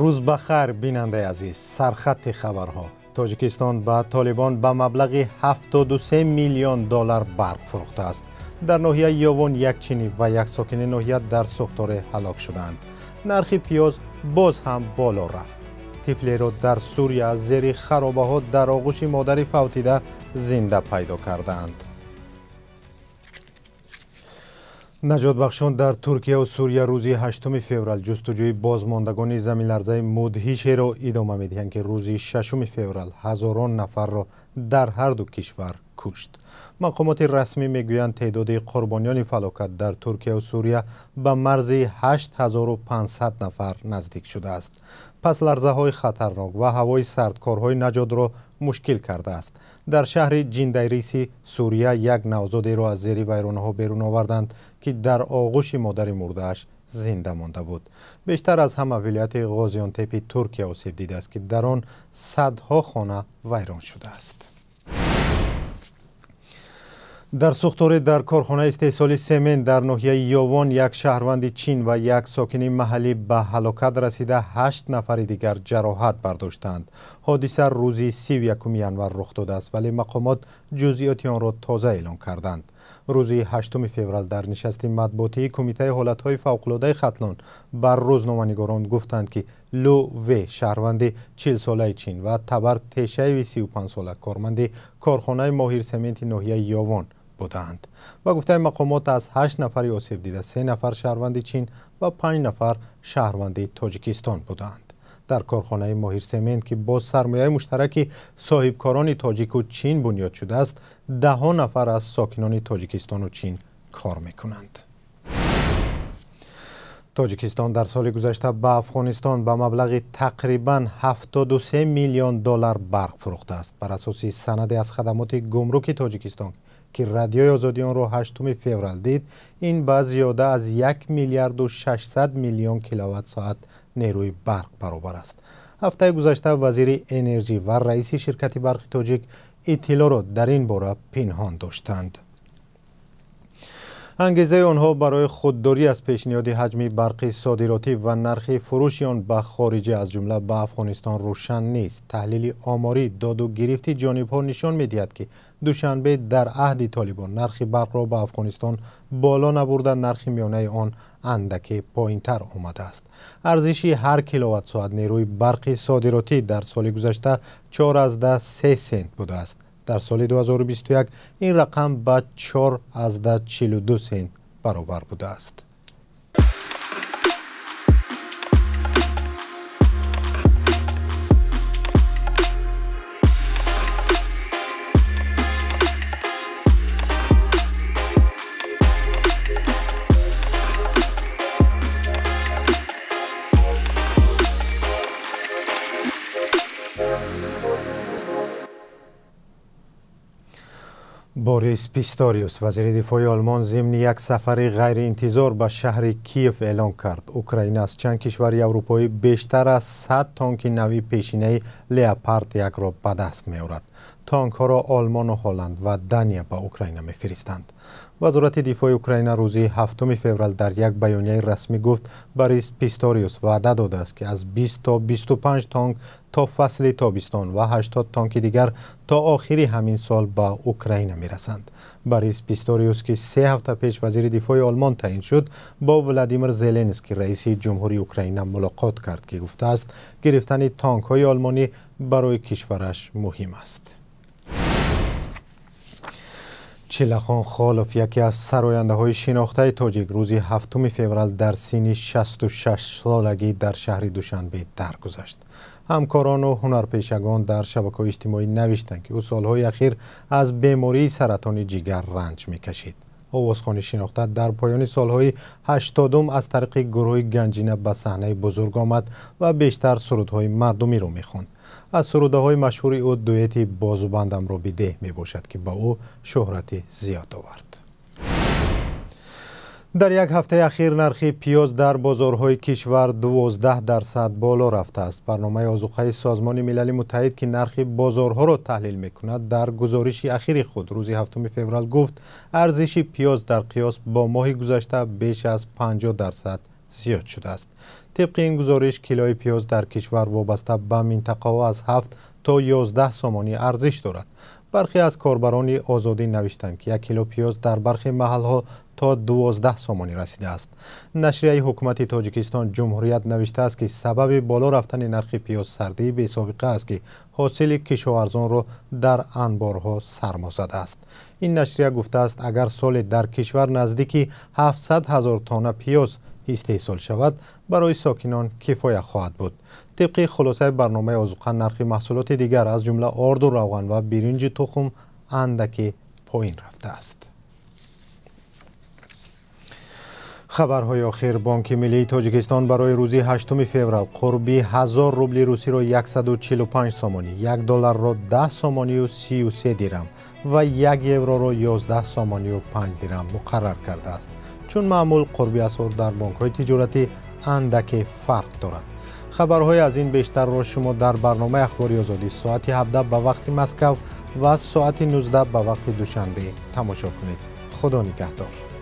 Рӯз ба хайр, бинандаи азиз. Сархати хабарҳо. Тоҷикистон ба Толибон ба маблағи 73 миллион доллар барқ фурӯхтааст. Дар ноҳияи Ёвон як чинӣ ва як сокини ноҳия дар сӯхторе ҳалок шуданд. Нархи пиёз боз ҳам боло рафт. Тифлеро дар Сурия аз зери харобаҳо дар оғӯши модари фавтида зинда пайдо кардаанд. Наҷотбахшон дар Туркия ва Сурия рӯзи 8 феврал ҷустуҷӯи бозмондагони заминларзаи мудҳишеро идома медиҳанд, ки рӯзи 6 феврал ҳазорон нафарро дар ҳар ду кишвар кушт. Мақомоти расмӣ мегӯянд, теъдоди қурбониёни фалокат дар Туркия ва Сурия ба марзи 8500 нафар наздик шудааст. Пас ларзаҳои хатарнок ва ҳавои сард корҳои наҷотро мушкил кардааст. Дар шаҳри Ҷиндайриси Сурия як навзодеро аз зери вайронаҳо берун оварданд, ки дар оғӯши модари мурдааш зинда монда буд. Бештар аз ҳама вилояти Ғозиёнтепи Туркия осеб дидааст, ки дар он садҳо хона вайрон шудааст. Дар сӯхторе дар корхонаи истеҳсоли семент дар ноҳияи Ёвон як шаҳрванди Чин ва як сокини маҳаллӣ ба ҳалокат расида, 8 нафари дигар ҷароҳат бардоштанд. Ҳодиса рӯзи 31 январ рух додааст, вале мақомот ҷузъиёти онро тоза эълон карданд. Рӯзи 8 феврал дар нишасти матбуотии Кумитаи ҳолатҳои фавқулодаи Хатлон бар рӯзноманигорон гуфтанд, ки Лу В шаҳрванди 40-солаи Чин ва Табар Тешаеви 35-сола корманди корхонаи моҳирсементи ноҳияи Ёвон будаанд. Ба гуфтаи мақомот, аз 8 нафари осеб дида 3 нафар шаҳрванди Чин ва 5 нафар шаҳрванди Тоҷикистон будаанд. Дар корхонаи моҳирсемент, ки бо сармояи муштараки соҳибкорони тоҷику Чин бунёд шудааст, даҳҳо нафар аз сокинони Тоҷикистону Чин кор мекунанд. Тоҷикистон дар соли гузашта ба Афғонистон ба маблағи тақрибан 73 миллион доллар барқ фурӯхтааст. Бар асоси санаде аз хадамоти гумруки Тоҷикистон, ки Радиои Озодӣ онро 8 феврал дид, ин ба зиёда аз 1 миллиарду 600 миллион киловатт-соат нерӯи барқ баробар аст. Ҳафтаи гузашта вазири энержӣ ва раиси ширкати барқи тоҷик иттилоъро дар ин бора пинҳон доштанд. Ангезаи онҳо барои худдорӣ аз пешниҳоди ҳаҷми барқи содиротӣ ва нархи фурӯши он ба хориҷа, аз ҷумла ба Афғонистон, рӯшан нест. Таҳлили оморӣ доду гирифти ҷонибҳо нишон медиҳад, ки Душанбе дар аҳди Толибон нархи барқро ба Афғонистон боло набурда, нархи миёнаи он андаке поинтар омадааст. Арзиши ҳар киловатт-соат нерӯи барқи содиротӣ дар соли гузашта 4,3 сент будааст. Дар соли 2021 ин рақам ба 4,42 сент баробар будааст. Борис Писториус, вазири дифои Олмон, зимни як сафари ғайриинтизор ба шаҳри Киев эълон кард: Украина аз чанд кишвари аврупоӣ бештар аз 100 тонки нави пешинаи Леопард 1-ро ба даст меорад. Танкҳоро Олмону Ҳолланд ва Дания ба Украина мефиристанд. Вазорати дифои Украина рӯзи 7 феврал дар як баёнияи расмӣ гуфт, Борис Писториус ваъда додааст, ки аз 20 то 25 танк то фасли тобистон ва 80 танки дигар то охири ҳамин сол ба Украина мерасанд. Борис Писториус, ки 3 ҳафта пеш вазири дифои Олмон таъин шуд, бо Владимир Зеленский, раиси ҷумҳурии Украина, мулоқот кард, ки гуфтааст, гирифтани танкҳои олмонӣ барои кишвараш муҳим аст. Чилахон Холов, яке аз сарояндаҳои шинохтаи тоҷик, рӯзи 7 феврал дар синни 66 солагӣ дар шаҳри Душанбе даргузашт. Ҳамкорону ҳунарпешагон дар шабакаҳои иҷтимоӣ навиштанд, ки ӯ солҳои ахир аз бемории саратони ҷигар ранҷ мекашид. Овозхони шинохта дар поёни солҳои 80-ум аз тариқи гурӯҳи Ганҷина ба саҳнаи бузург омад ва бештар сурудҳои мардумиро мехонд. Аз сурудаҳои машҳури ӯ дуэти «Бозубандамро бидеҳ» мебошад, ки ба ӯ шӯҳрати зиёд овард. Дар як ҳафтаи ахир нархи пиёз дар бозорҳои кишвар 12% боло рафтааст. Барномаи озуқаи Созмони Милали Муттаҳид, ки нархи бозорҳоро таҳлил мекунад, дар гузориши ахири худ рӯзи 7 феврал гуфт, арзиши пиёз дар қиёс бо моҳи гузашта беш аз 50% зиёд шудааст. Тибқи ин гузориш, килои пиёз дар кишвар вобаста ба минтақаҳо аз 7 то 11 сомонӣ арзиш дорад. Бархе аз корбарони Озодӣ навиштанд, ки як кило пиёз дар бархе маҳалҳо то 12 сомонӣ расидааст. Нашрияи ҳукумати Тоҷикистон «Ҷумҳурият» навиштааст, ки сабаби боло рафтани нархи пиёз сардии бесобиқа аст, ки ҳосили кишоварзонро дар анборҳо сармо задааст. Ин нашрия гуфтааст, агар соле дар кишвар наздики 700 ҳазор тонна пиёз истеҳсол шавад, барои сокинон кифоя хоҳад буд. Тибқи хулосаи барномаи озуқа, нархи маҳсулоти дигар, аз ҷумла орду, равған ва биринҷи тухм, андаке поин рафтааст. Хабарҳои охир. Бонки миллии Тоҷикистон барои рӯзи 8 феврал қурби 1000 рубли русиро 145 сомонӣ, 1 долларро 10 сомонию 33 дирам ва 1 евроро 11 сомонию 5 дирам муқаррар кардааст. Чун маъмул, қурби асъор дар бонкҳои тиҷоратӣ андаке фарқ дорад. Хабарҳои аз ин бештарро шумо дар барномаи Ахбори Озодӣ соати 17 ба вақти Москав ва соати 19 ба вақти Душанбе тамошо кунед. Худо нигаҳдор.